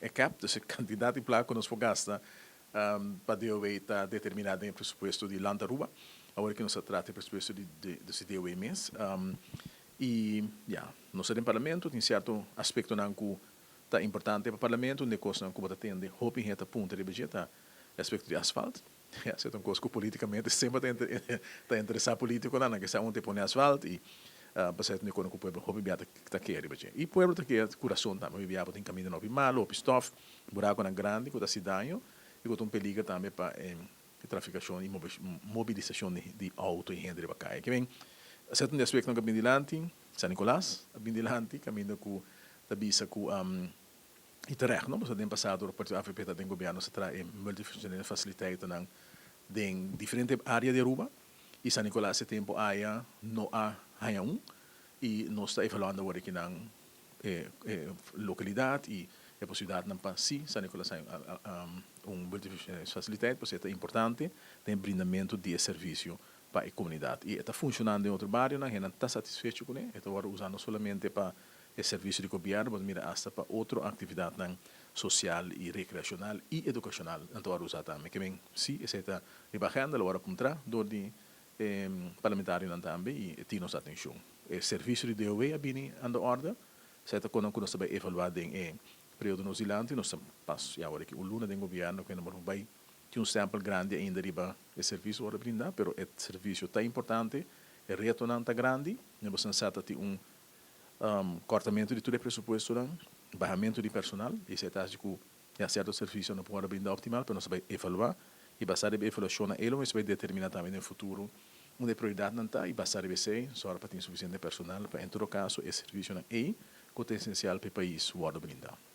E cap, dus e kantidat di plaka ku nos por gasta pa DOW ta determiná den e presupuesto di Land Aruba. Awor ku nos ta trata e presupuesto di DOW mes. I ya, nos ta den parlamento, tin sierto aspektonan ku ta importante pa parlamento, un di e kosnan ku bo ta tende hopi hende ta puntra riba dje ta e aspekto di asfalt. Ya, esei ta un kos ku politikamente semper ta interesá politikonan, nan ke sa unda e pone asfalt i pasei ta un di e kosnan ku pueblo hopi bia ta keha riba dje. I pueblo ta keha ku rason tambe, hopi bia bo tin kamindanan hopi malu, hopi stòf, burakonan grandi ku ta hasi daño i ku ta un peliger tambe pa e trafikashon i mobilisashon di outo i hende riba kaya. Ke men, esei ta un di e aspektonan ku a bin dilanti, San Nicolas a bin dilanti kaminda ku ta bisa ku i terecht no, pasobra den pasado ora partido avp ta den gobierno sa traha e multifunctionele faciliteitennan den diferente area di Aruba y San Nicolas e tempo aya no a haya un y nos ta evaluando awor aki nan e localidad y e posibilidadnan pa si San Nicolas haya un multifunctionele faciliteit pasobra e ta importante den brindamento di e servicio pa e comunidad y e ta funcionando den otro barionan, hendenan ta satisfecho cune, e ta worde usa no solamente pa e servisio di gobièrnu, bo ta mira asta pa otro aktividatnan sosial i rekreashonal i edukashonal nan ta wòrdu usá tambe. Ke men si esei ta riba agenda lo wòrdu apuntrá dor di e parlamentarionan tambe i e tin nos atenshon. E servisio di DOW a bini aan de orde, esei ta konan ku nos ta bai evaluá den e periodo nos dilanti. Nos ta pas ya awor aki un luna den gobièrnu ku e no por bai tin un stèmpel grandi ainda riba e servisio wòrdu brindá, pero e servisio ta importante, e retonan ta grandi, nos boso sa ta tin un Kòrtamentu di tur e presupuestonan, bahamentu di personal, i esei ta hasi ku ya sierto servisio no por wòrdu brinda optimal, pero nos ta bai evaluá i basá riba e evaluashonnan ei lo mester bai determiná tambe den futuro unda e prioridatnan ta i basá riba esei sòru pa tin sufisiente personal pa en todo kaso e servisionan ei ku ta esensial pa e pais wòrdu brindá.